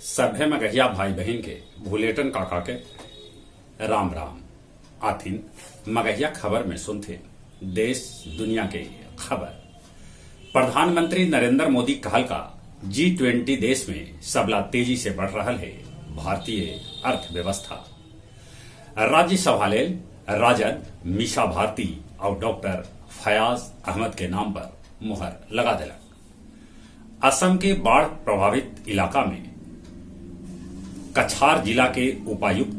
सभे मगहिया भाई बहिन के भुलेटन काका के राम राम। आथिन मगहिया खबर में सुनथिन देश दुनिया के खबर। प्रधानमंत्री नरेंद्र मोदी कहल का जी-20 देश में सबला तेजी से बढ़ रहल हे भारतीय अर्थव्यवस्था। राज्यसभा लेल राजद मीसा भारती आउ डॉक्टर फयाज अहमद के नाम पर मुहर लगा देलक। असम के बाढ़ प्रभावित इलाका में कछार जिला के उपायुक्त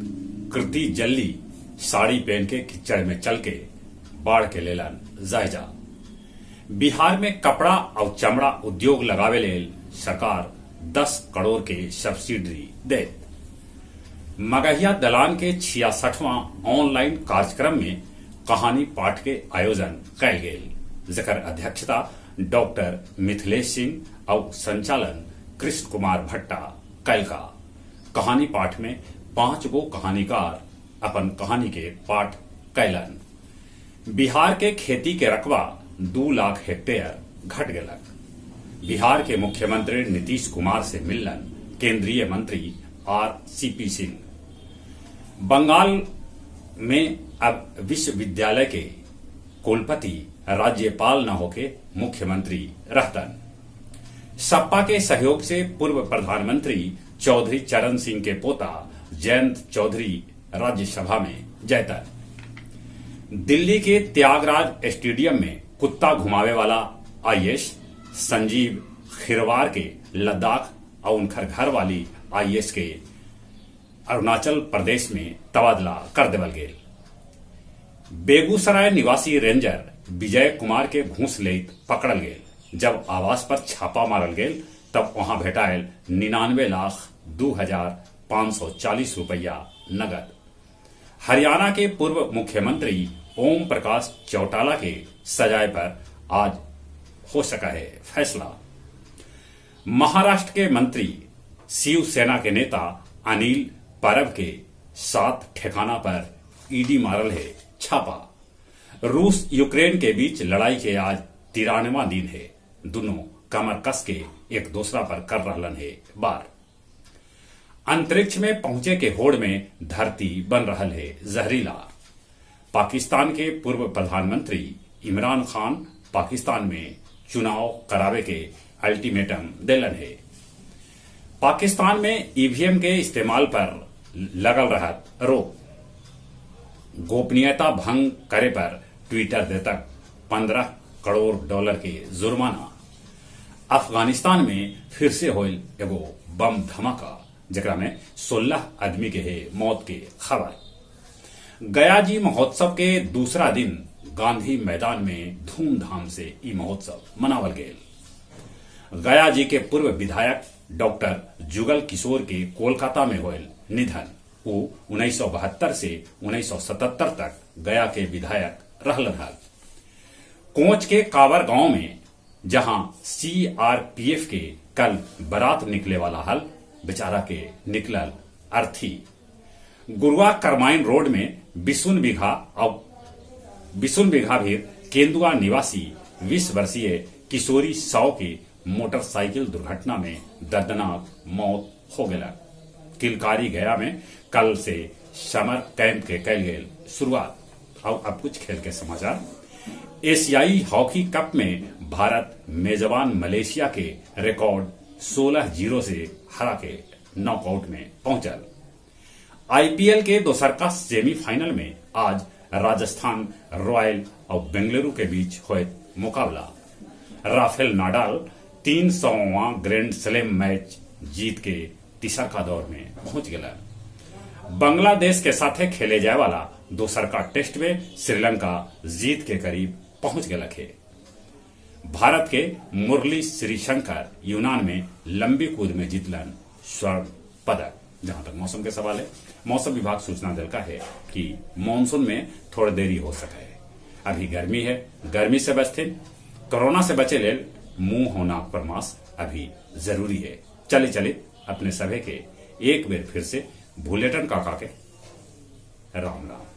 कृति जल्ली साड़ी पहन के कीचड़ में चल के बाढ़ के लेलन जायजा। बिहार में कपड़ा और चमड़ा उद्योग लगावे लेल सरकार 10 करोड़ के सब्सिडी देत। मगहिया दलान के 66वां ऑनलाइन कार्यक्रम में कहानी पाठ के आयोजन कैल गेल, जेकर अध्यक्षता डॉक्टर मिथिलेश सिंह और संचालन कृष्ण कुमार भट्टा कैलका। कहानी पाठ में 5 गो कहानीकार अपन कहानी के पाठ कैलन। बिहार के खेती के रकबा 2 लाख हेक्टेयर घट गेलक। बिहार के मुख्यमंत्री नीतीश कुमार से मिललन केंद्रीय मंत्री आर.सी.पी. सिंह। बंगाल में अब विश्वविद्यालय के कुलपति राज्यपाल न होके मुख्यमंत्री रहतन। सपा के सहयोग से पूर्व प्रधानमंत्री चौधरी चरण सिंह के पोता जयंत चौधरी राज्यसभा में जयतन। दिल्ली के त्यागराज स्टेडियम में कुत्ता घुमावे वाला आईएएस संजीव खिरवार के लद्दाख और उनकर घर वाली आईएएस के अरुणाचल प्रदेश में तबादला कर देवल गेल। बेगूसराय निवासी रेंजर विजय कुमार के घूस लेत पकड़ल गेल। जब आवास पर छापा मारल गेल तब वहां भेटायल 99,02,540 रुपया नगद। हरियाणा के पूर्व मुख्यमंत्री ओम प्रकाश चौटाला के सजाए पर आज हो सका है फैसला। महाराष्ट्र के मंत्री शिवसेना के नेता अनिल परब के 7 ठिकाना पर ईडी मारल है छापा। रूस यूक्रेन के बीच लड़ाई के आज 93वां दिन है। दोनों कमर कस के एक दूसरा पर कर रहलन है बार। अंतरिक्ष में पहुंचे के होड़ में धरती बन रहल है जहरीला। पाकिस्तान के पूर्व प्रधानमंत्री इमरान खान पाकिस्तान में चुनाव करावे के अल्टीमेटम देलन है। पाकिस्तान में ईवीएम के इस्तेमाल पर लगल रहत रोक। गोपनीयता भंग करे पर ट्विटर देतक $15 करोड़ के जुर्माना। अफगानिस्तान में फिर से होल एगो बम धमाका, जेकरा में 16 आदमी के है मौत के खबर। गया जी महोत्सव के दूसरा दिन गांधी मैदान में धूमधाम से ई महोत्सव मनावल गेल। गया जी के पूर्व विधायक डॉक्टर जुगल किशोर के कोलकाता में होल निधन। वो 1972 से 1977 तक गया के विधायक रहलन हल। कोच के कावर गांव में जहां सीआरपीएफ के कल बारात निकले वाला हल, बेचारा के निकलल अर्थी। गुरुआ करमाइन रोड में बिसुन बीघा और बिसुन बीघा भी केंदुआ निवासी 20 वर्षीय किशोरी साव की मोटरसाइकिल दुर्घटना में दर्दनाक मौत हो गया। किलकारी गया में कल से समर कैंप के कैल गेल शुरुआत। और अब कुछ खेल के समाचार। एशियाई हॉकी कप में भारत मेजबान मलेशिया के रिकॉर्ड 16-0 से हरा के नॉकआउट में पहुंचल। आईपीएल के दोसरका सेमीफाइनल में आज राजस्थान रॉयल और बेंगलुरु के बीच होए मुकाबला। राफेल नाडाल 300वां ग्रैंड स्लैम मैच जीत के तीसरका दौर में पहुंच गया। बांग्लादेश के साथे खेले जाए वाला दोसरका टेस्ट में श्रीलंका जीत के करीब पहुंच गया है। भारत के मुरली श्रीशंकर यूनान में लंबी कूद में जीतलन स्वर्ण पदक। जहां तक मौसम के सवाल है, मौसम विभाग सूचना दिलका है कि मानसून में थोड़ी देरी हो सके है। अभी गर्मी है, गर्मी से बचते, कोरोना से बचे लेल मुंह हो नाक पर मास्क अभी जरूरी है। चले चले अपने सभे के एक बेर फिर से भुलेटन काका के राम राम।